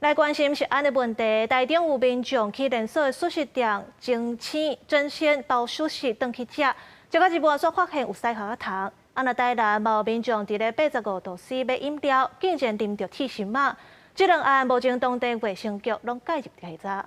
來關心食安的問題，台中有民眾去連鎖的速食店蒸鮮爭鮮包壽司轉去食，食到一半煞發現有屎殼仔蟲。啊，若台南嘛有民眾佇咧85度 C 買飲料，竟然啉著鐵心仔。這兩案目前當地衛生局攏介入調查。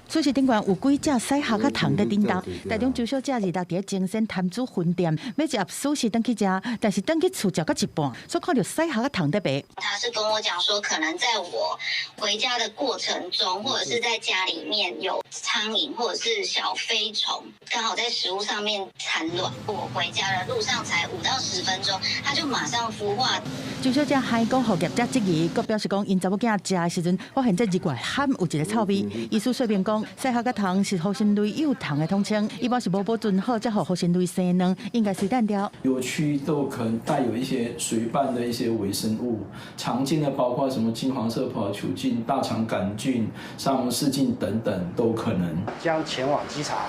速食頂懸有幾隻屎殼仔蟲佇振動。台中周小姐二六佇咧爭鮮潭子分店買一盒壽司轉去食，但是轉去厝食到一半，煞看著屎殼仔蟲佇賣。他是跟我講說，可能在我回家的過程中，或者是在家裡面有蒼蠅或者是小飛蟲，剛好在食物上面產卵。我回家的路上才5到10分鐘，它就馬上孵化。周小姐還講，予業者質疑，閣表示講，𪜶查某囝食的時陣，發現這日外含有一個臭味。醫師說明講，屎殼仔蟲是魚腥類幼蟲的統稱，一般是無保存好，才予魚腥類生卵，應該隨蛋掉。油區都可能帶有一些水拌的一些微生物，常見的包括什麼金黃色葡萄球菌、大腸桿菌、沙門氏菌等等都可能。將前往稽查，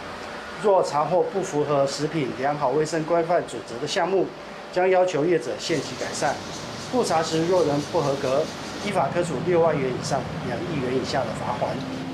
若查獲不符合食品良好衛生規範準則的項目，將要求業者限期改善。復查時若仍不合格，依法科處6萬元以上2億元以下的罰鍰。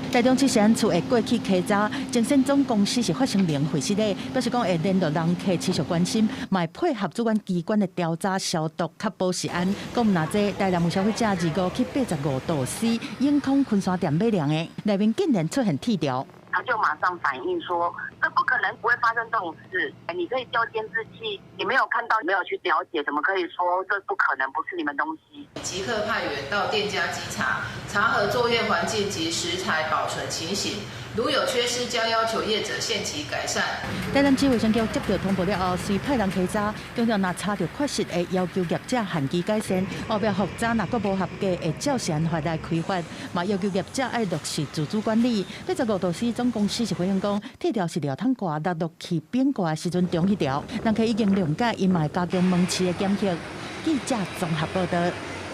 台中食安處會過去稽查，爭鮮總公司是發聲明回釋的，表示講會聯絡人客持續關心，嘛會配合主管機關的調查消毒，確保食安。講毋若這，台南有消費者25去85度 C 永康昆山店買涼的，內面竟然出現鐵條。他就馬上反應說：這不可能，不會發生這種事。你可以調監視器，你沒有看到，沒有去了解，怎麼可以說這不可能，不是你們東西？即刻派員到店家稽查，查核作業環境及食材保存情形，如有缺失，將要求業者限期改善。台南市衛生局接到通報了後，隨派人稽查，強調若查著缺失，會要求業者限期改善。後壁復查若閣無合格，會照食安法來開罰，嘛要求業者愛落實自主管理。85度 C 總公司是回應講，鐵條是料桶蓋落落去變蓋的時陣中彼條，人客已經諒解，𪜶嘛會加強門市的檢測。記者綜合報道。